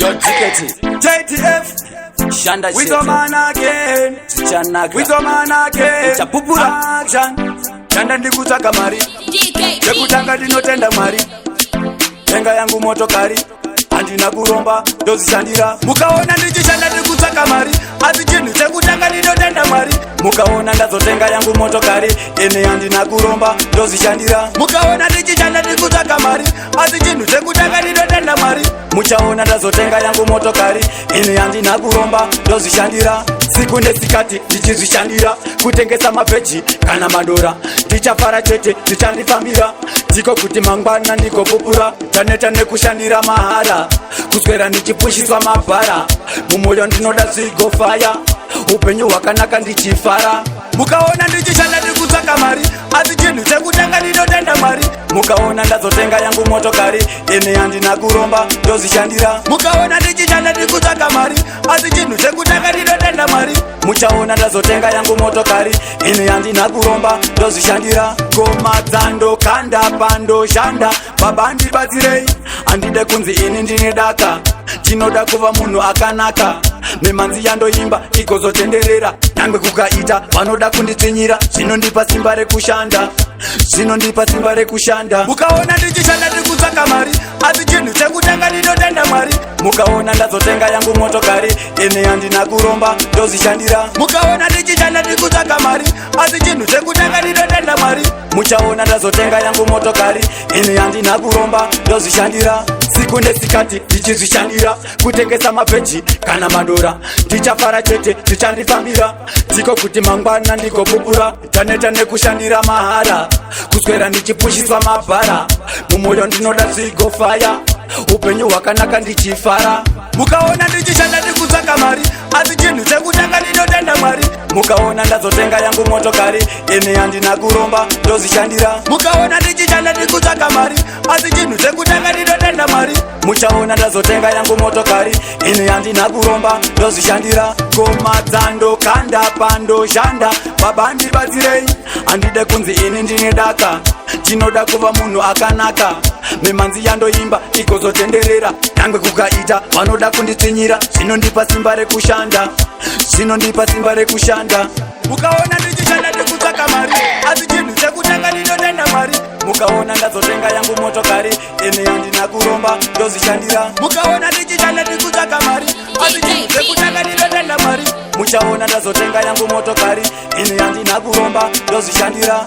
Yo DKT, JTF, shanda with chete, a man again, zvichanaka. With a man again. Uchapupura. Action. Shanda ndikutsvaga mari, chekutanga ndinotenda Mwari. Tenga yangu motokari, handina kuromba, ndozvishandira. Mukaona ndichishanda ndikutsvaga mari, asi chinhu chekutanga ndinotenda Mwari. Mukaona ndazotenga yangu motokari, ene handina kuromba, ndozvishandira. Mukaona ndichishanda ndikutsvaga mari, asi chinhu chekutanga ndinotenda Mwari. Muchaona ndazotenga yangu motokari, ine handina kuromba, ndozvishandira. Siku nesikati ndichizvishandira, kutengesa maveggie kana madora. Ndichafara chete, zvichandifambira, ndiko kuti mangwana ndigopupura. Taneta nekushandira mahara, kuswera ndichipushiswa mabhara. Mumwoyo ndinoda zvigofaya, upenyu hwakanaka ndichifara. Mukaona ndichishanda ndikutsvaka mari, asi chinhu chekutanga ndinotenda Mwari. Mukaona ndazotenga yangu motokari, ine handina kuromba, ndozvishandira. Mukaona ndichishanda ndikutsvaka mari, asi chinhu chekutanga ndinotenda Mwari. Muchaona ndazotenga yangu motokari, ine handina kuromba, ndozvishandira. Ngoma dzandokanda pandoshanda, Baba ndibatsirei, handide kunzi ini ndine daka. Ndinoda kuva munhu akanaka, mimhanzi yandoimba igozotenderera. Nyangwe kukaita vanoda kunditsinyira, zvinondipa simba rekushanda, zvinondipa simba rekushanda. Mukaona ndichishanda ndikutsvaka mari, asi chinhu chekutanga ndinotenda Mwari. Mukaona ndazotenga yangu motokari, ine handina kuromba, ndozvishandira. Mukaona ndichishanda ndikutsvaka mari, asi chinhu chekutanga ndinotenda Mwari. Muchaona ndazotenga yangu motokari, ine handina kuromba, ndozvishandira. Siku nesikati ndichizvishandira, kutengesa maveggie kana madora. Ndichafara chete, zvichandifambira, ndiko kuti mangwana ndigopupura. Taneta nekushandira mahara, kuswera ndichipushiswa mabhara. Mumwoyo ndinoda zvigofaya, upenyu hwakanaka ndichifara. Mukaona ndichishanda ndikutsvaka mari, asi chinhu chekutanga ndinotenda Mwari. Mukaona ndazotenga yangu motokari, ine handina kuromba, ndozvishandira. Mukaona ndichishanda ndikutsvaka mari, asi chinhu chekutanga ndinotenda Mwari. Muchaona ndazotenga yangu motokari, ine handina kuromba, ndozvishandira. Ngoma dzandokanda pandoshanda, Baba ndibatsirei, handide kunzi ini ndine daka. Ndinoda kuva munhu akanaka, mimhanzi yandoimba igozotenderera. Nyangwe kukaita vanoda kunditsinyira, zvinondipa simba rekushanda, zvinondipa simba rekushanda. Mukaona ndichishanda ndikutsvaka mari, asi chinhu chekutanga ndinotenda Mwari. Mukaona ndazotenga yangu motokari, ine handina kuromba, ndozvishandira. Mukaona ndichishanda ndikutsvaka mari, asi chinhu chekutanga ndinotenda Mwari. Muchaona ndazotenga yangu motokari, ine handina kuromba, ndozvishandira.